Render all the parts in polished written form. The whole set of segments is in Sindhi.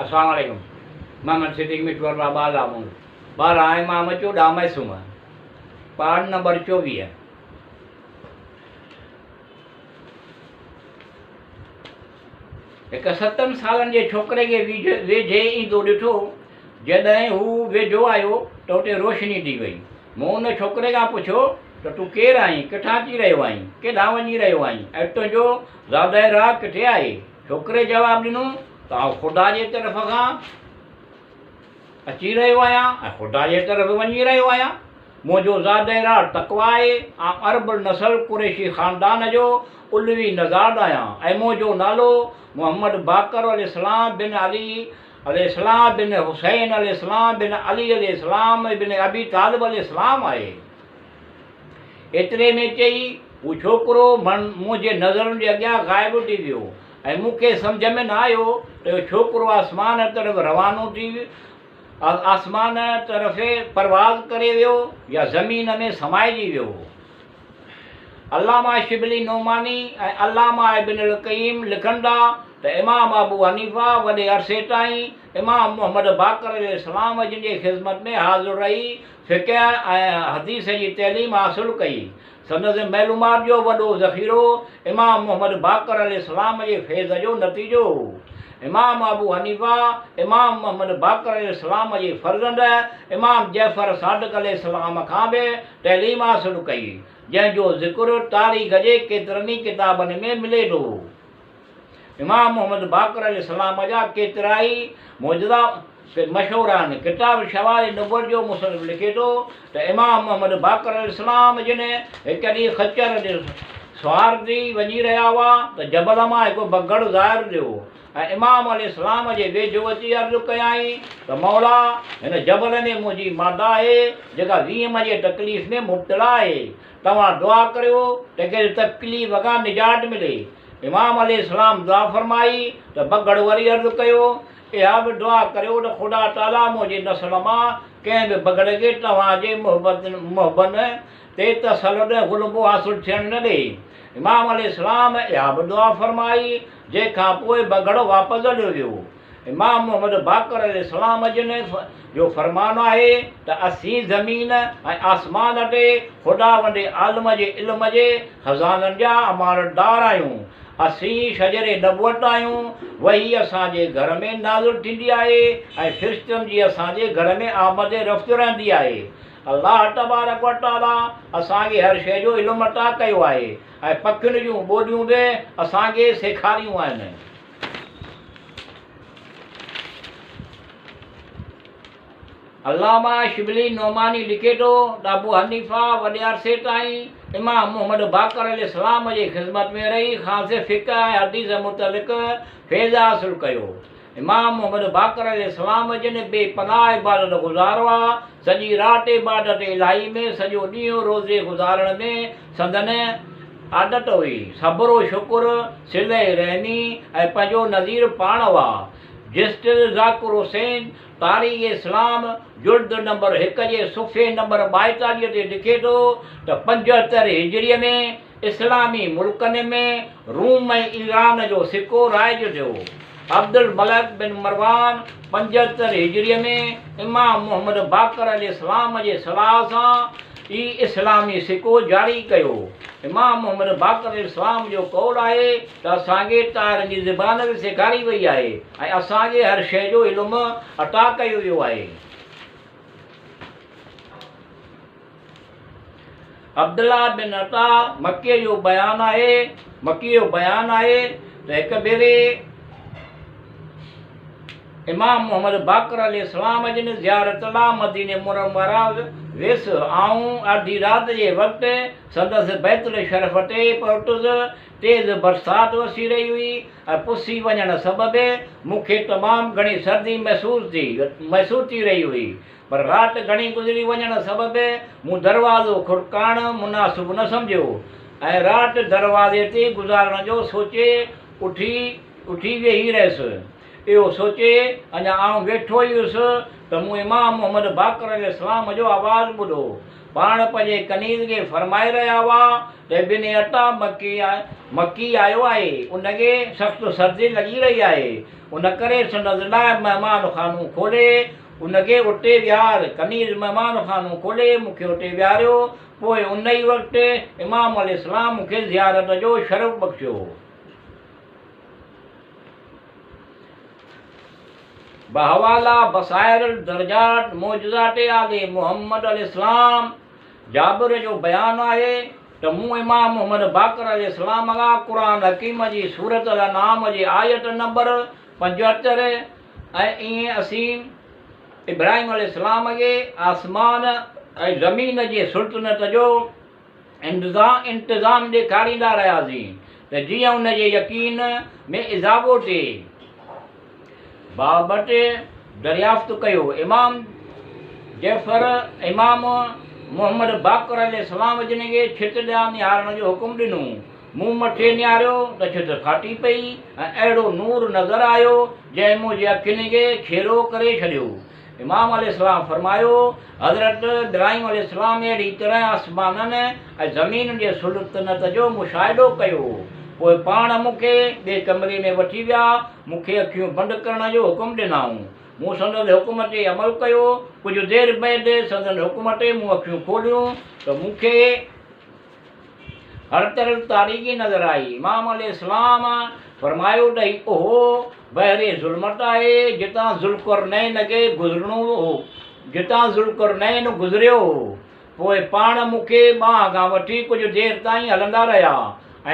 السلام عليڪم محمد صديق مٺو ارباب بالا مون 12 امام 14 معصوم پارٽ نمبر 24. هڪ ستن سالن جي ڇوڪري کي ويجهي ايندو ڏٺو. جڏهن هو ويجهو آيو ته اتي روشني ٿي وئي. مون ان ڇوڪري کان پڇيو ته تون ڪير آهين، ڪٿان اچي رهيو آهين، ڪيڏانهن وڃي رهيو آهين ۽ تنهنجو زاده راهه ڪٿي آهي؟ ڇوڪري جواب ڏنو ته آئون خدا جي طرف کان اچي رهيو آهيان ۽ خدا جي طرف وڃي رهيو آهيان. منهنجو زاده راهه تقويٰ آهي. آئون عرب النسل قريشي خاندان جو علوي نژاد آهيان ۽ منهنجو نالو محمد باقر عليه السلام بن علي عليه السلام بن حسين عليه السلام بن علي عليه السلام بن ابي طالب عليه السلام آهي. ايتري ۾ چئي هو ڇوڪرو منهنجي نظرن جي اڳيان غائب ٿي ويو ۽ مون کي سمجهه ۾ نه آيو ته اهو ڇوڪرو آسمان طرف روانو ٿي آسمان طرف پرواز ڪري ويو يا زمين ۾ سمائجي ويو. علامه شبلي نعماني ۽ علامه ابن القيم لکن ٿا ته امام ابو حنيفه وڏي عرصي تائين امام محمد باقر عليه السلام جن جي خذمت ۾ حاضر رهي فقه ۽ حديث جي تعليم حاصل ڪئي. سندس معلومات جو وڏو ذخيرو امام محمد باقر عليه السلام جي فيض جو نتيجو هو. امام ابو حنيفه امام محمد باقر عليه السلام جي فرزند امام جعفر صادق عليه السلام کان به تعليم حاصل ڪئي، جنهن جو ذڪر تاريخ جي ڪيترن ئي ڪتابن ۾ ملي ٿو. امام محمد باقر عليه السلام جا ڪيترائي معجزا مشهور آهن. ڪتاب شواهد نبوت جو مصنف لکي ٿو ته امام محمد باقر عليه السلام جن هڪ ڏينهن خچر تي سوار ٿي وڃي رهيا هئا ته جبل مان هڪ بگهڙ ظاهر ٿيو ۽ امام عليه السلام جي ويجهو اچي عرض ڪيائين ته مولا! هن جبل ۾ منهنجي ماده آهي جيڪا ويم جي تڪليف ۾ مبتلا آهي. توهان دعا ڪريو ته کيس تڪليف کان نجات ملي. امام عليه السلام دعا فرمائي ته بگهڙ وري عرض ڪيو، اها به دعا ڪريو ته خدا تعاليٰ منهنجي نسل مان ڪنهن به بگهڙ کي توهان جي محبن تي تسلط ۽ غلبو حاصل ٿيڻ نه ڏئي. امام عليه السلام اها به دعا فرمائي، جنهن کان پوء بگهڙ واپس هليو ويو. امام محمد باقر عليه السلام جن جو فرمان آهي ته اسين زمين ۽ آسمان تي خداوند عالم جي علم جي خزانن جا امانتدار آهيون. اسين شجر نبوت آهيون، وحي اسان جي گهر ۾ نازل ٿيندي آهي ۽ فرشتن جي اسان جي گهر ۾ آمد رفت رهندي آهي. الله تبارڪ و تعاليٰ اسان کي هر شيء جو علم عطا ڪيو آهي ۽ پکين جون ٻوليون به اسان کي سيکاريون آهن. علامه شبلي نعماني لکي ٿو ته ابو حنيفه وڏي عرصي تائين امام محمد باقر عليه السلام جي خذمت ۾ رهي کانئس فقه ۽ حديث متعلق فيض حاصل ڪيو. امام محمد باقر عليه السلام جن بي پناهه عبادت گذار هئا. سڄي رات عبادت الاهي ۾ سڄو ڏينهن روزي گذارڻ ۾ سندن عادت هئي. صبر و شڪر، صله رحمي ۽ پنهنجو نظير پاڻ هئا. جسٽس ذاڪر حسين تاريخ اسلام جلد نمبر هڪ جي صفحي نمبر 42 تي لکي ٿو ته 75 هجريء ۾ اسلامي ملڪن ۾ روم ۽ ايران جو سڪو رائج ٿيو. عبدالملڪ بن مروان 75 هجريء ۾ امام محمد باقر عليه السلام جي صلاح سان ئي اسلامي سڪو جاري ڪيو. امام محمد باقر عليه السلام جو قول آهي ته اسان کي طاهرن جي زبان به سيکاري وئي آهي ۽ اسان کي هر شيء جو علم عطا ڪيو ويو آهي. عبدالله بن عطا مڪي جو بيان آهي مڪي جو بيان آهي ته هڪ ڀيري امام محمد باقر عليه السلام جن زيارت لاء مديني منوره ويس. آئون اڌي رات جي وقت سندس بيت الشرف تي پهتس. تيز برسات وسي رهي هئي ۽ پسي وڃڻ سبب مون کي تمام گهڻي سردي محسوس ٿي رهي هئي. پر رات گهڻي گذري وڃڻ سبب مون دروازو کڙڪائڻ مناسب نه سمجهيو ۽ رات دروازي تي گذارڻ جو سوچي اٿي اٿي ويهي رهيس. اهو سوچي اڃا آئون ويٺو ئي هيس ته مون امام محمد باقر عليه السلام جو آواز ٻڌو. پاڻ پنهنجي ڪنيز کي فرمائي رهيا هئا ته ابن عطا مڪي آيو آهي، ان کي سخت سردي لڳي رهي آهي. ان ڪري سندس لاء مهمان خانو کولي ان کي اتي ويهار. ڪنيز مهمان خانو کولي مون کي اتي ويهاريو. پوء ان ئي وقت امام عليه السلام مون کي زيارت جو شرف بخشيو. بحواله بصائر الدرجات معجزات آل محمد عليه السلام جابر جو بيان آهي ته مون امام محمد باقر عليه السلام کان قرآن حڪيم جي سورة الانعام جي آيت نمبر 75 ۽ ائين اسين ابراهيم عليه السلام کي آسمان ۽ زمين جي سلطنت جو انتظام ڏيکاريندا رهياسين ته جيئن ان جي يقين ۾ اضافو ٿئي. بابت دريافت ڪيو. امام جعفر امام محمد باقر عليه السلام جن کي ڇت ڏانهن نهارڻ جو حڪم ڏنو. مون مٿي نهاريو ته ڇت ڦاٽي پئي ۽ اهڙو نور نظر آيو جنهن منهنجي اکين کي کيرو ڪري ڇڏيو. امام عليه السلام فرمايو، حضرت ابراهيم عليه السلام اهڙي طرح آسمانن ۽ زمين جي سلطنت جو مشاهدو ڪيو. پوء پاڻ مون کي ٻئي ڪمري ۾ وٺي ويا، مون کي اکيون بند ڪرڻ جو حڪم ڏنائون. مون سندس حڪم تي عمل ڪيو. ڪجهه دير بعد سندن حڪم تي مون اکيون کوليون ته مون کي هر طرف تاريڪي نظر آئي. امام عليه السلام فرمايو ته هي اهو بحر ظلمت آهي جتان ذوالقرنين کي گذرڻو هو، جتان ذوالقرنين گذريو هو. پوء پاڻ مون کي ٻانهن کان وٺي ڪجهه دير تائين هلندا رهيا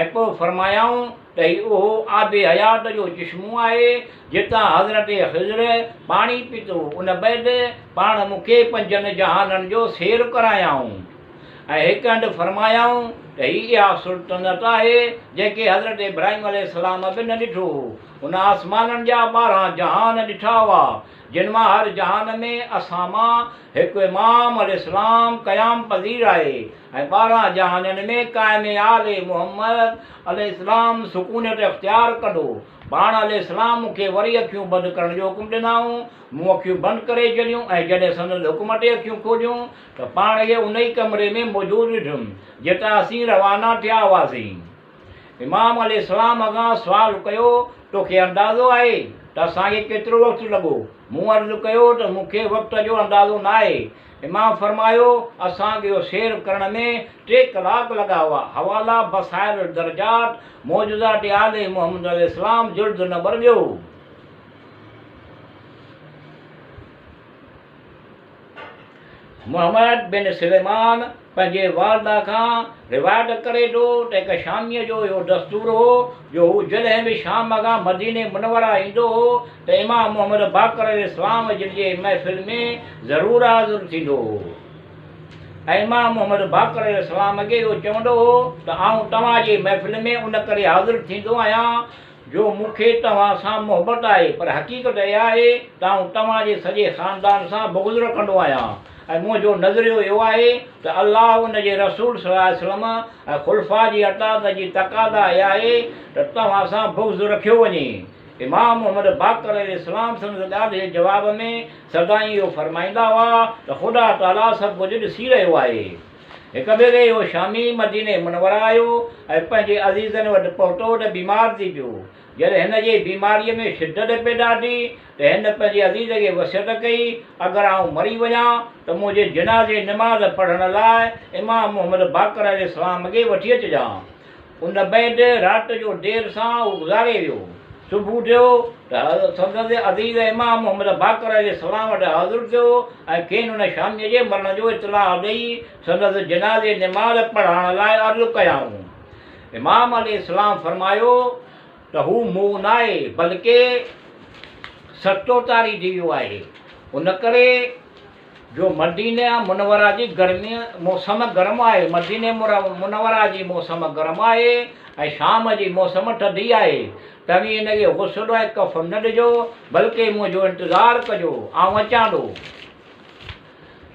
۽ پوء فرمايائون ته هي اهو آب حيات جو چشمو آهي جتان حضرت خضر پاڻي پيتو. ان بعد پاڻ مون کي پنجن جهانن جو سير ڪرايائون. ۽ هڪ هنڌ فرمايائون ته هي اها سلطنت آهي جنهن کي حضرت ابراهيم عليه السلام به نه ڏٺو هو. هن آسمانن جا 12 جهان ڏٺا هئا، جن مان هر جهان ۾ اسان مان هڪ امام عليه السلام قيام پذير آهي ۽ 12 جهانن ۾ قائم آل محمد عليه السلام سڪونت اختيار ڪندو. پاڻ عليه السلام مون کي وري اکيون بند ڪرڻ جو حڪم ڏنائون. مون اکيون بند ڪري ڇڏيون ۽ جڏهن سندس حڪم تي اکيون کوليون ته پاڻ کي ان ئي ڪمري ۾ موجود ڏٺم، جتان اسين روانا ٿيا هئاسين. امام عليه السلام کان سوال ڪيو، توکي اندازو آهي ته اسان کي ڪيترو وقت لڳو؟ مون عرض ڪيو ته مون کي وقت جو اندازو ناهي. امام فرمايو، اسان کي اهو سير ڪرڻ ۾ 3 ڪلاڪ لڳا هئا. حوالا بصائر الدرجات، معجزات آل محمد عليه السلام جلد نمبر ٻيو. محمد بن سليمان پنهنجي والده کان روايت ڪري ٿو ته هڪ شاميء جو اهو دستور هو جو هو جڏهن به شام کان مديني منوره ايندو هو ته امام محمد باقر عليه السلام جن جي محفل ۾ ضرور حاضر ٿيندو هو ۽ امام محمد باقر عليه السلام کي اهو چوندو هو ته آئون توهان جي محفل ۾ ان ڪري حاضر ٿيندو آهيان جو مون کي توهان سان محبت آهي، پر حقيقت اها آهي ته آئون توهان جي سڄي خاندان سان بغض رکندو آهيان ۽ منهنجو نظريو اهو آهي ته الله، ان جي رسول صلي الله عليه وسلم ۽ خلفاء جي اطاعت جي تقاضا اها آهي ته توهان سان بغض رکيو وڃي. امام محمد باقر عليه السلام سندس ڳالهه جي جواب ۾ سدائين اهو فرمائيندا هئا ته خدا تعاليٰ سڀ ڪجهه ڏسي رهيو آهي. هڪ ڀيري اهو شامي مديني منوره آيو ۽ پنهنجي عزيزن وٽ پهتو ته بيمار ٿي پيو. جڏهن هن جي بيماريء ۾ شدت پيدا ٿي ته هن پنهنجي عزيز کي وصيت ڪئي، اگر آئون مري وڃان ته منهنجي جنازي نماز پڙهڻ لاء امام محمد باقر عليه السلام کي وٺي اچجان. ان بعد رات جو دير سان هو گذاري ويو. صبح ٿيو ته سندس عزيز امام محمد باقر عليه السلام وٽ حاضر ٿيو ۽ کين ان شاميء جي مرڻ جو اطلاع ڏئي سندس جنازي نماز پڙهائڻ لاء عرض ڪيائون. امام عليه السلام فرمايو ته هو مئو ناهي بلڪه سڪتو طاري ٿي ويو آهي، ان ڪري جو مدينه منوره جي گرمي موسم گرم آهي، مدينه منوره جي موسم گرم آهي ۽ شام جي موسم ٿڌي آهي، توهين هن کي غسل ۽ ڪفن نه ڏجو، بلڪه منهنجو انتظار ڪجو، آئون اچان ٿو.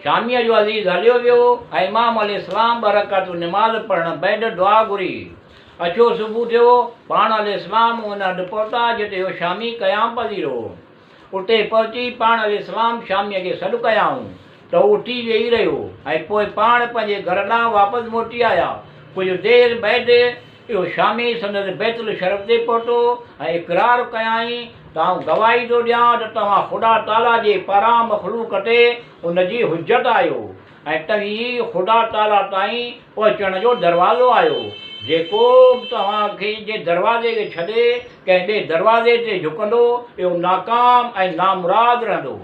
شاميء جو عزيز هليو ويو ۽ امام عليه السلام ٻه رڪعتون نماز پڙهڻ بعد دعا گهري. اچو صبح ٿيو، پاڻ عليه السلام ان هنڌ پهتا جتي اهو شامي قيام پذير هو. اتي پهچي پاڻ عليه السلام شاميء کي سڏ ڪيائون ته هو اٿي ويهي رهيو ۽ پوء پاڻ پنهنجي گهر ڏانهن واپس موٽي آيا. ڪجهه دير بعد اهو شامي سندس بيت الشرف تي پهتو ۽ اقرار ڪيائين ته. ته آئون گواهي ٿو ڏيان ته توهان خدا تعاليٰ جي پاران مخلوق تي ان جي حجت آهيو ۽ توهين ئي خدا تعاليٰ تائين پهچڻ جو دروازو آهيو. جيڪو به توهان کي جي دروازي کي ڇڏي ڪنهن ٻئي دروازي تي جهڪندو، اهو ناڪام ۽ نامراد رهندو.